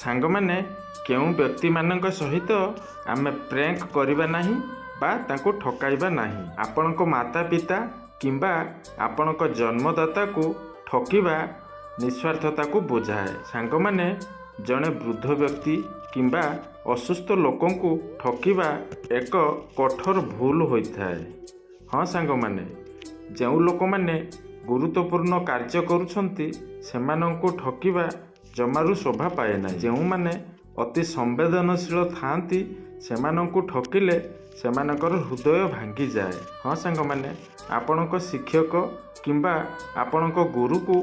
ସାଙ୍ଗମାନେ, କେଉଁ ବ୍ୟକ୍ତିମାନଙ୍କ ସହିତ ଆମେ ପ୍ରାଙ୍କ କରିବା ନାହିଁ ବା ତାଙ୍କୁ ଠକାଇବା ନାହିଁ? ଆପଣଙ୍କ ମାତା ପିତା କିମ୍ବା ଆପଣଙ୍କ ଜନ୍ମଦାତାକୁ ଠକିବା ନିସ୍ୱାର୍ଥତାକୁ ବୁଝାଏ। ସାଙ୍ଗମାନେ, ଜଣେ ବୃଦ୍ଧ ବ୍ୟକ୍ତି କିମ୍ବା ଅସୁସ୍ଥ ଲୋକଙ୍କୁ ଠକିବା ଏକ କଠୋର ଭୁଲ ହୋଇଥାଏ। ହଁ ସାଙ୍ଗମାନେ, ଯେଉଁ ଲୋକମାନେ ଗୁରୁତ୍ୱପୂର୍ଣ୍ଣ କାର୍ଯ୍ୟ କରୁଛନ୍ତି ସେମାନଙ୍କୁ ଠକିବା ଜମାରୁ ଶୋଭା ପାଏ ନାହିଁ। ଯେଉଁମାନେ ଅତି ସମ୍ବେଦନଶୀଳ ଥାଆନ୍ତି ସେମାନଙ୍କୁ ଠକିଲେ ସେମାନଙ୍କର ହୃଦୟ ଭାଙ୍ଗିଯାଏ। ହଁ ସାଙ୍ଗମାନେ, ଆପଣଙ୍କ ଶିକ୍ଷକ କିମ୍ବା ଆପଣଙ୍କ ଗୁରୁକୁ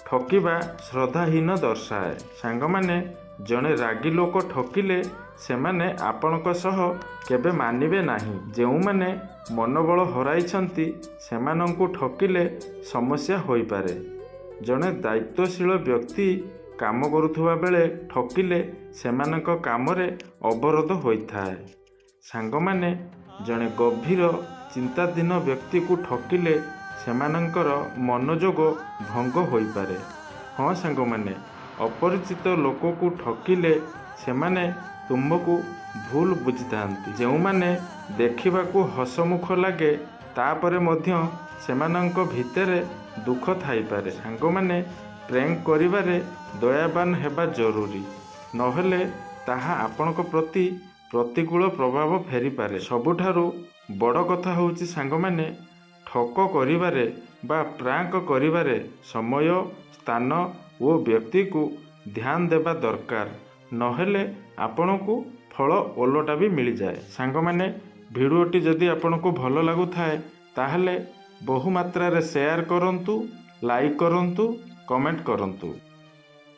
ଠକିବା ଶ୍ରଦ୍ଧାହୀନ ଦର୍ଶାଏ। ସାଙ୍ଗମାନେ, ଜଣେ ରାଗି ଲୋକ ଠକିଲେ ସେମାନେ ଆପଣଙ୍କ ସହ କେବେ ମାନିବେ ନାହିଁ। ଯେଉଁମାନେ ମନୋବଳ ହରାଇଛନ୍ତି ସେମାନଙ୍କୁ ଠକିଲେ ସମସ୍ୟା ହୋଇପାରେ। ଜଣେ ଦାୟିତ୍ୱଶୀଳ ବ୍ୟକ୍ତି କାମ କରୁଥିବା ବେଳେ ଠକିଲେ ସେମାନଙ୍କ କାମରେ ଅବରୋଧ ହୋଇଥାଏ। ସାଙ୍ଗମାନେ, ଜଣେ ଗଭୀର ଚିନ୍ତାଧୀନ ବ୍ୟକ୍ତିକୁ ଠକିଲେ ସେମାନଙ୍କର ମନୋଯୋଗ ଭଙ୍ଗ ହୋଇପାରେ। ହଁ ସାଙ୍ଗମାନେ, ଅପରିଚିତ ଲୋକକୁ ଠକିଲେ ସେମାନେ ତୁମକୁ ଭୁଲ ବୁଝିଥାନ୍ତି। ଯେଉଁମାନେ ଦେଖିବାକୁ ହସମୁଖ ଲାଗେ ତାପରେ ମଧ୍ୟ ସେମାନଙ୍କ ଭିତରେ ଦୁଃଖ ଥାଇପାରେ। ସାଙ୍ଗମାନେ, ପ୍ରାଙ୍କ କରିବାରେ ଦୟାବାନ ହେବା ଜରୁରୀ, ନହେଲେ ତାହା ଆପଣଙ୍କ ପ୍ରତି ପ୍ରତିକୂଳ ପ୍ରଭାବ ଫେରିପାରେ। ସବୁଠାରୁ ବଡ଼ କଥା ହେଉଛି ସାଙ୍ଗମାନେ, ଠକ କରିବାରେ ବା ପ୍ରାଙ୍କ କରିବାରେ ସମୟ, ସ୍ଥାନ ଓ ବ୍ୟକ୍ତିକୁ ଧ୍ୟାନ ଦେବା ଦରକାର, ନହେଲେ ଆପଣଙ୍କୁ ଫଳ ଓଲଟା ବି ମିଳିଯାଏ। ସାଙ୍ଗମାନେ, ଭିଡ଼ିଓଟି ଯଦି ଆପଣଙ୍କୁ ଭଲ ଲାଗୁଥାଏ ତାହେଲେ ବହୁ ମାତ୍ରାରେ ସେୟାର କରନ୍ତୁ, ଲାଇକ୍ କରନ୍ତୁ, କମେଣ୍ଟ କରନ୍ତୁ।